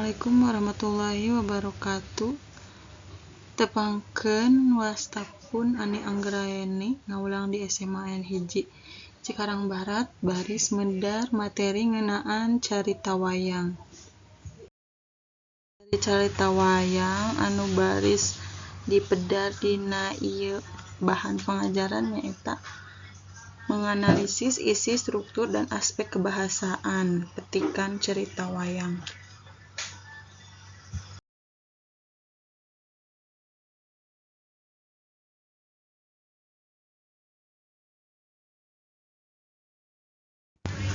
Assalamualaikum warahmatullahi wabarakatuh. Tepangkeun wasta pun Ani Anggraeni, ngawulang di SMAN 1 Cikarang Barat, baris medar materi ngeunaan carita wayang. Carita wayang anu baris dipedar dina ieu bahan pangajaran nyaeta menganalisis isi, struktur, dan aspek kebahasaan petikan cerita wayang.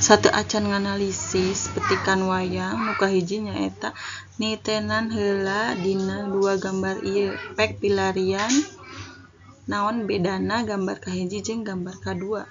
Sateuacan nganalisis petikan wayang, nu kahiji nyaeta nitenan heula dina dua gambar ieu, pek pilarian naon bedana gambar kahiji jeung gambar kadua.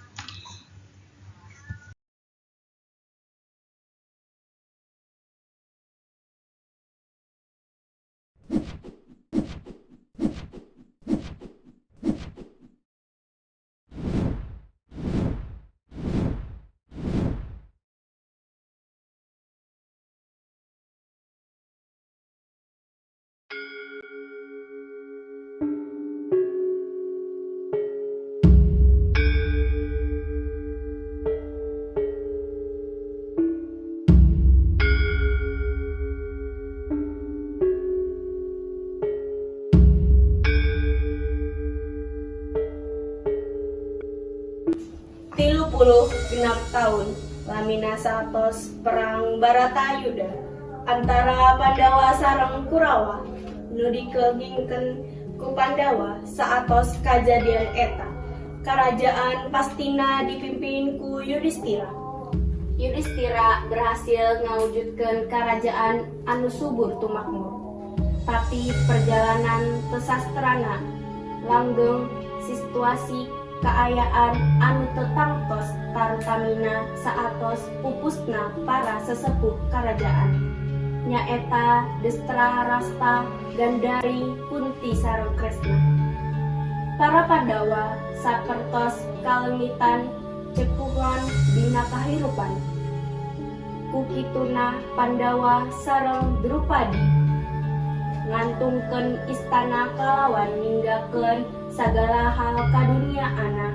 36 taun lamina saatos Perang Baratayuda antara Pandawa sareng Kurawa nu dikengingkeun ku Pandawa. Saatos kajadian eta, Karajaan Pastina dipimpin ku Yudistira. Yudistira berhasil ngawujudkeun karajaan anu subur tumakmur. Tapi perjalanan teu sastrana langgeng, situasi kaayaan anu teu tangtos, tarutamina saatos pupusna para sesepuh karajaan, nyaeta Destrarasta, Gandari, Kunti sareng Kresna. Para Pandawa sapertos kalengitan cekungan dina kahirupan. Ku kituna Pandawa sareng Drupadi ngantungkeun istana kalawan ninggalkeun sagala hal kaduniaanna,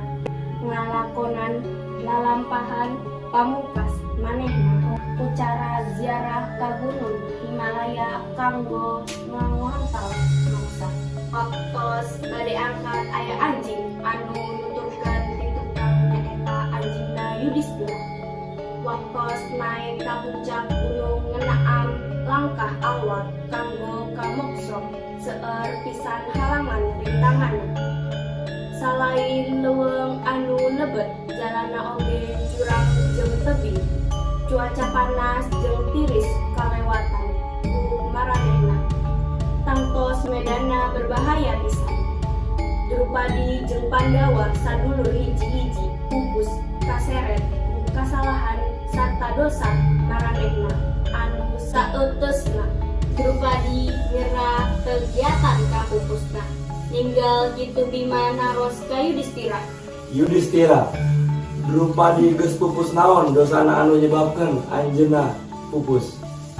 ngalakonan lalampahan pamungkas manehna ku cara ziarah ka Gunung Himalaya kanggo ngangontal moksa. Waktos bade angkat, aya anjing anu nuturkeun di tukang, nyaeta anjingna Yudistira. Waktos naek ka puncak gunung ngeunaan langkah alwat kanggo ka moksa, seueur pisan halangan rintanganna. Salain leuweung anu lebet, jalanna oge jurang jeung tebing. Cuaca panas jeung tiris kalewatan ku maranehna. Tangtos medanna berbahaya pisan. Drupadi jeung Pandawa sadulur hiji-hiji pupus kaseret ku kasalahan sarta dosa maranehna anu saeuteusna. Drupadi nyerah kegiatan kapupusna. Ninggal kitu Bima naros ka Yudistira. Yudistira, Drupadi geus pupus, naon dosana anu nyebabkeun anjeunna pupus?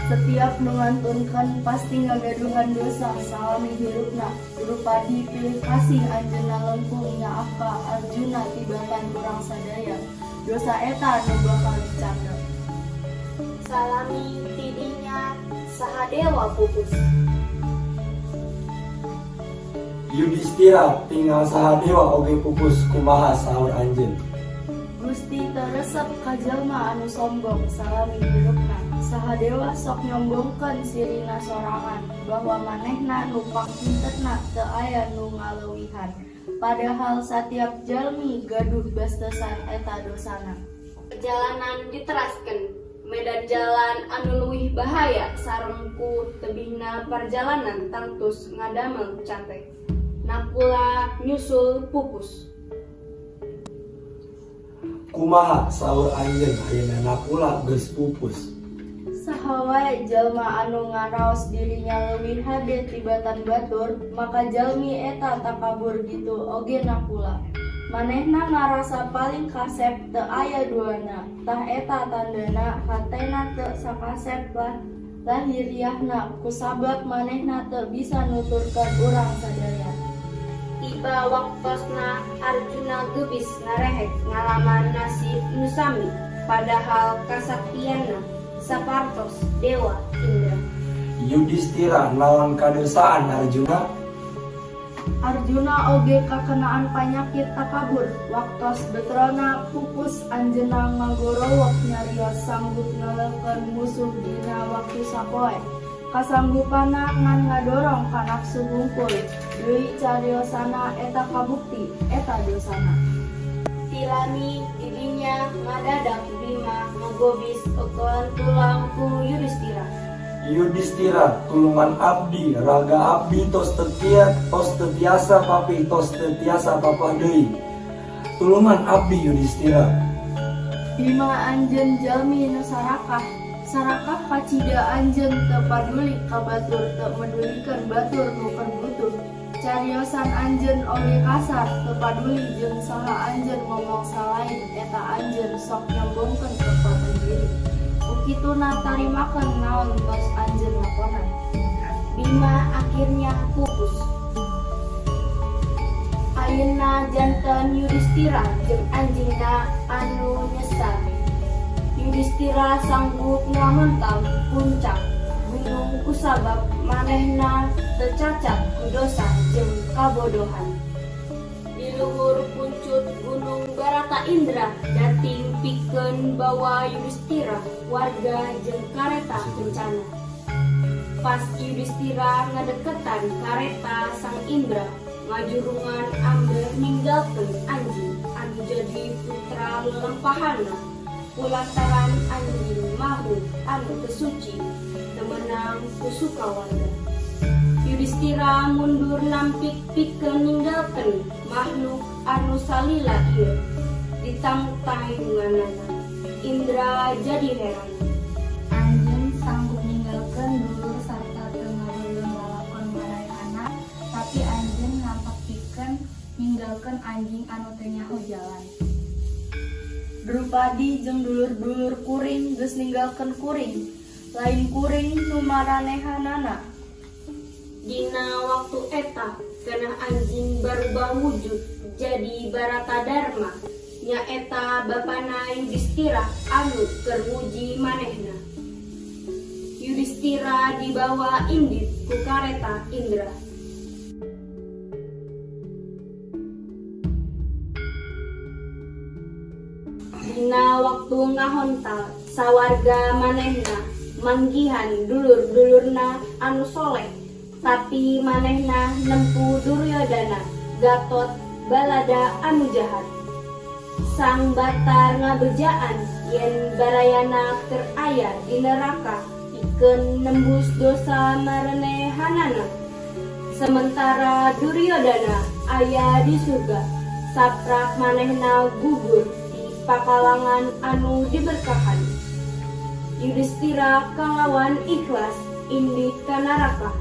Setiap nu ngantunkeun pasti ngagaduhan dosa salami hirupna. Drupadi pilih kasih, anjeunna lengkung nyaah ka Arjuna tibatan urang sadaya. Dosa eta nu bakal dicandak. Salami tidinya Sahadewa pupus. Yudistira, tinggal Sahadewa oge pupus, kumaha saur anjeun? Gusti teu resep ka jalma anu sombong salami hirupna. Sahadewa sok nyombongkeun sirina sorangan bahwa manehna nu pangpinterna, teu aya nu ngaleuwihan. Padahal satiap jalmi gaduh bastesan, eta dosana. Perjalanan diteraskeun. Medan jalan anu leuwih bahaya sareng ku tebihna perjalanan tangtus ngadamel cape. Nakula nyusul pupus. Kumaha saur anjeun ayeuna Nakula geus pupus? Saha wae jalma anu ngaraos dirinya leuwih hade tibatan batur, maka jalmi eta takabur, gitu oge Nakula. Manehna ngarasa paling kasep, teu aya duana. Tah eta tandana hatena teu sakasep lah. Lahiriahna kusabab manehna teu bisa nuturkeun urang sadaya. Tiba waktosna Arjuna gebis ngarehek ngalaman nasib nu sami, padahal kasaktianna sapartos Dewa Indra. Yudistira, naon kadosaan Arjuna? Arjuna oge kakenaan panyakit takabur. Waktos betrana pupus, anjeunna ngagorowok nyarios sanggup ngeleukeun musuh dina waktu sapoe. Kasanggupanna ngan ngadorong ka nafsu hungkul. Deui cariosanna eta kabukti eta dosana. Tilami didinya ngadadak Bima ngagobis eukeun tulang ku Yudistira. Yudistira, tulungan abdi, raga abdi tos teu kiat, tos teu tiasa papih, tos teu tiasa papah deui. Tulungan abdi, Yudistira. Bima, anjeun jalmi nu sarakah. Sarakah kacida anjeun teu paduli ka batur, teu medulikeun batur nu keur butuh. Cariosan anjeun oge kasar, teu paduli jeung saha anjeun ngomong, salain eta anjeun sok nyombongkeun kekuatan diri. Ku kituna tarimakeun naon tos anjeun lakonan. Bima akhirnya pupus. Ayeuna janten Yudistira jeung anjingna anu nyesal. Yudistira sanggup ngahontal puncak gunung kusabab manehna teu cacat ku dosa jeung kabodohan. Di luhur puncut Gunung Barata, Indra dating pikeun bawa Yudistira, warga jeung kareta kencana. Pas Yudistira ngadeketan kareta Sang Indra ngajurungan ambeh ninggalkeun anjing anu jadi putra lelempahana, kulantaran anjing makhluk anu teu suci, teu meunang kusuka warga. Yudistira mundur nampik pikeun ninggalkeun makhluk anu salila ieu ditangtayunganana. Indra jadi heran. Anjeun sanggup ninggalkeun dulur sarta teu ngabeuleum lalakon maraehana, tapi anjeun nampak pikeun ninggalkeun anjing anu teu nyaho jalan. Drupadi jeung dulur-dulur kuring geus ninggalkeun kuring, lain kuring nu maranehanana. Dina waktu eta keneh anjing barubah wujud jadi Barata Darma, nyaeta bapana Yudistira anu keur nguji manehna. Yudistira dibawa indit ku kareta Indra. Dina waktu ngahontal sawarga, manehna manggihan dulur-dulurna anu soleh, tapi manehna nempu Duryodana, Gatot Balada anu jahat. Sang Batar ngabejaan yen barayana keur aya di neraka pikeun nembus dosa marenehanana, sementara Duryodana aya di surga. Saprak manehna gugur di pakalangan anu diberkahan. Yudistira kalawan ikhlas indit ka naraka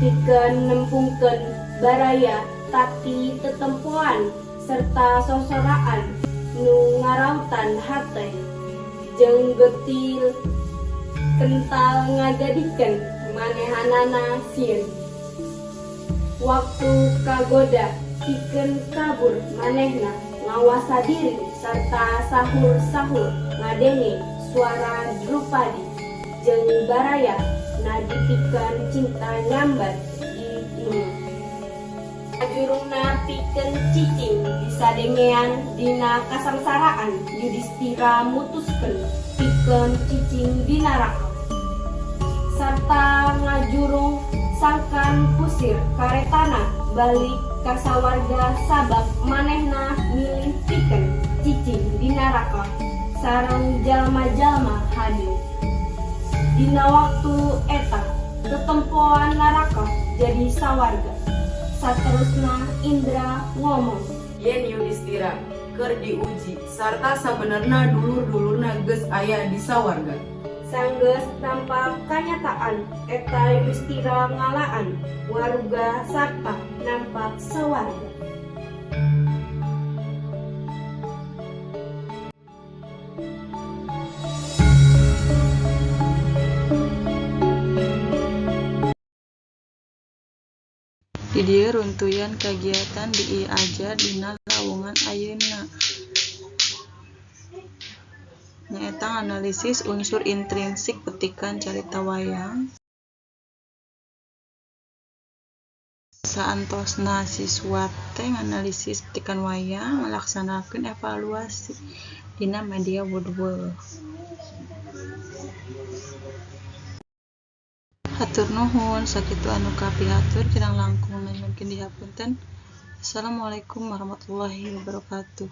pikeun nempungkeun baraya, tapi tetempoan serta sosoraan nu ngarautan hate jeung getih kental ngajadikeun manehanana sieun. Waktu kagoda pikeun kabur, manehna ngawasa diri serta sahur-sahur ngadenge suara Drupadi jeung baraya nadipikeun cinta nyambat di dunia. Ajurungna pikeun cicing disadengean dina kasangsaraan, Yudistira mutuskeun pikeun cicing di naraka sarta ngajurung sangkan kusir karetana balik ka sawarga, sabab manehna milih pikeun cicing di naraka sareng jalma-jalma hade. Dina waktu eta tetempoan naraka jadi sawarga. Saterusna Indra ngomong. Yen Yudistira keur diuji sarta sabenerna dulur-dulurna geus aya di sawarga. Sanggeus nampak kanyataan eta, Yudistira ngalaan waruga sarta nampak sawarga. Di dieu runtuyan kagiatan diajar dina lawungan ayeuna nyaeta nganalisis unsur intrinsik petikan carita wayang. Saantosna siswa teh nganalisis petikan wayang, ngalaksanakeun evaluasi dina media Wordwall. Hatur nuhun, sakitu anu kapihatur, kirang langkungna nyuhunkeun dihapunten. Assalamualaikum warahmatullahi wabarakatuh.